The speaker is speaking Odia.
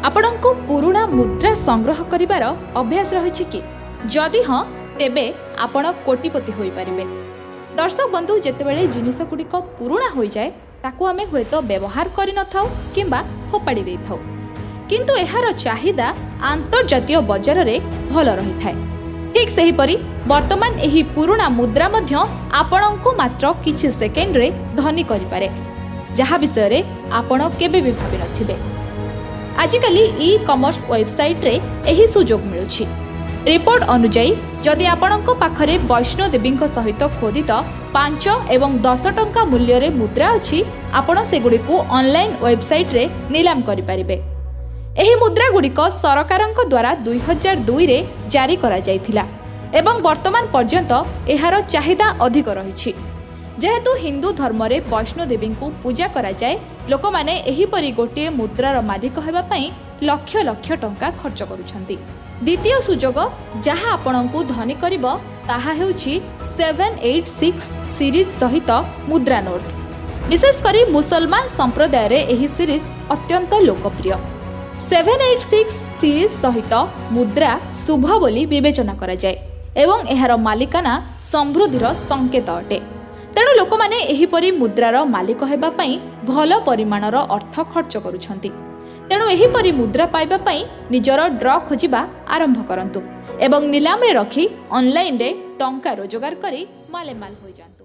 ଆପଣଙ୍କୁ ପୁରୁଣା ମୁଦ୍ରା ସଂଗ୍ରହ କରିବାର ଅଭ୍ୟାସ ରହିଛି କି? ଯଦି ହଁ, ତେବେ ଆପଣ କୋଟିପତି ହୋଇପାରିବେ। ଦର୍ଶକ ବନ୍ଧୁ, ଯେତେବେଳେ ଜିନିଷଗୁଡ଼ିକ ପୁରୁଣା ହୋଇଯାଏ, ତାକୁ ଆମେ ହୁଏତ ବ୍ୟବହାର କରିନଥାଉ କିମ୍ବା ଫୋପାଡ଼ି ଦେଇଥାଉ, କିନ୍ତୁ ଏହାର ଚାହିଦା ଆନ୍ତର୍ଜାତୀୟ ବଜାରରେ ଭଲ ରହିଥାଏ। ଠିକ୍ ସେହିପରି ବର୍ତ୍ତମାନ ଏହି ପୁରୁଣା ମୁଦ୍ରା ମଧ୍ୟ ଆପଣଙ୍କୁ ମାତ୍ର କିଛି ସେକେଣ୍ଡରେ ଧନୀ କରିପାରେ, ଯାହା ବିଷୟରେ ଆପଣ କେବେ ବି ଭାବିନଥିବେ। ଆଜିକାଲି ଇ କମର୍ସ ୱେବସାଇଟ୍ରେ ଏହି ସୁଯୋଗ ମିଳୁଛି। ରିପୋର୍ଟ ଅନୁଯାୟୀ, ଯଦି ଆପଣଙ୍କ ପାଖରେ ବୈଷ୍ଣୋ ଦେବୀଙ୍କ ସହିତ ଖୋଦିତ 5 ଏବଂ 10 ଟଙ୍କା ମୂଲ୍ୟରେ ମୁଦ୍ରା ଅଛି, ଆପଣ ସେଗୁଡ଼ିକୁ ଅନଲାଇନ୍ ୱେବସାଇଟ୍ରେ ନିଲାମ କରିପାରିବେ। ଏହି ମୁଦ୍ରାଗୁଡ଼ିକ ସରକାରଙ୍କ ଦ୍ୱାରା 2002ରେ ଜାରି କରାଯାଇଥିଲା ଏବଂ ବର୍ତ୍ତମାନ ପର୍ଯ୍ୟନ୍ତ ଏହାର ଚାହିଦା ଅଧିକ ରହିଛି। ଯେହେତୁ ହିନ୍ଦୁ ଧର୍ମରେ ବୈଷ୍ଣୋ ଦେବୀଙ୍କୁ ପୂଜା କରାଯାଏ, ଲୋକମାନେ ଏହିପରି ଗୋଟିଏ ମୁଦ୍ରାର ମାଲିକ ହେବା ପାଇଁ ଲକ୍ଷ ଲକ୍ଷ ଟଙ୍କା ଖର୍ଚ୍ଚ କରୁଛନ୍ତି। ଦ୍ୱିତୀୟ ସୁଯୋଗ ଯାହା ଆପଣଙ୍କୁ ଧନୀ କରିବ, ତାହା ହେଉଛି 786 ସିରିଜ୍ ସହିତ ମୁଦ୍ରା ନୋଟ୍। ବିଶେଷ କରି ମୁସଲମାନ ସମ୍ପ୍ରଦାୟରେ ଏହି ସିରିଜ୍ ଅତ୍ୟନ୍ତ ଲୋକପ୍ରିୟ। 786 ସିରିଜ୍ ସହିତ ମୁଦ୍ରା ଶୁଭ ବୋଲି ବିବେଚନା କରାଯାଏ ଏବଂ ଏହାର ମାଲିକାନା ସମୃଦ୍ଧିର ସଂକେତ ଅଟେ। ତେଣୁ ଲୋକମାନେ ଏହିପରି ମୁଦ୍ରାର ମାଲିକ ହେବା ପାଇଁ ଭଲ ପରିମାଣର ଅର୍ଥ ଖର୍ଚ୍ଚ କରୁଛନ୍ତି। ତେଣୁ ଏହିପରି ମୁଦ୍ରା ପାଇବା ପାଇଁ ନିଜର ଡ୍ର ଖୋଜିବା ଆରମ୍ଭ କରନ୍ତୁ ଏବଂ ନିଲାମରେ ରଖି ଅନଲାଇନରେ ଟଙ୍କା ରୋଜଗାର କରି ମାଲେମାଲ ହୋଇଯାଆନ୍ତୁ।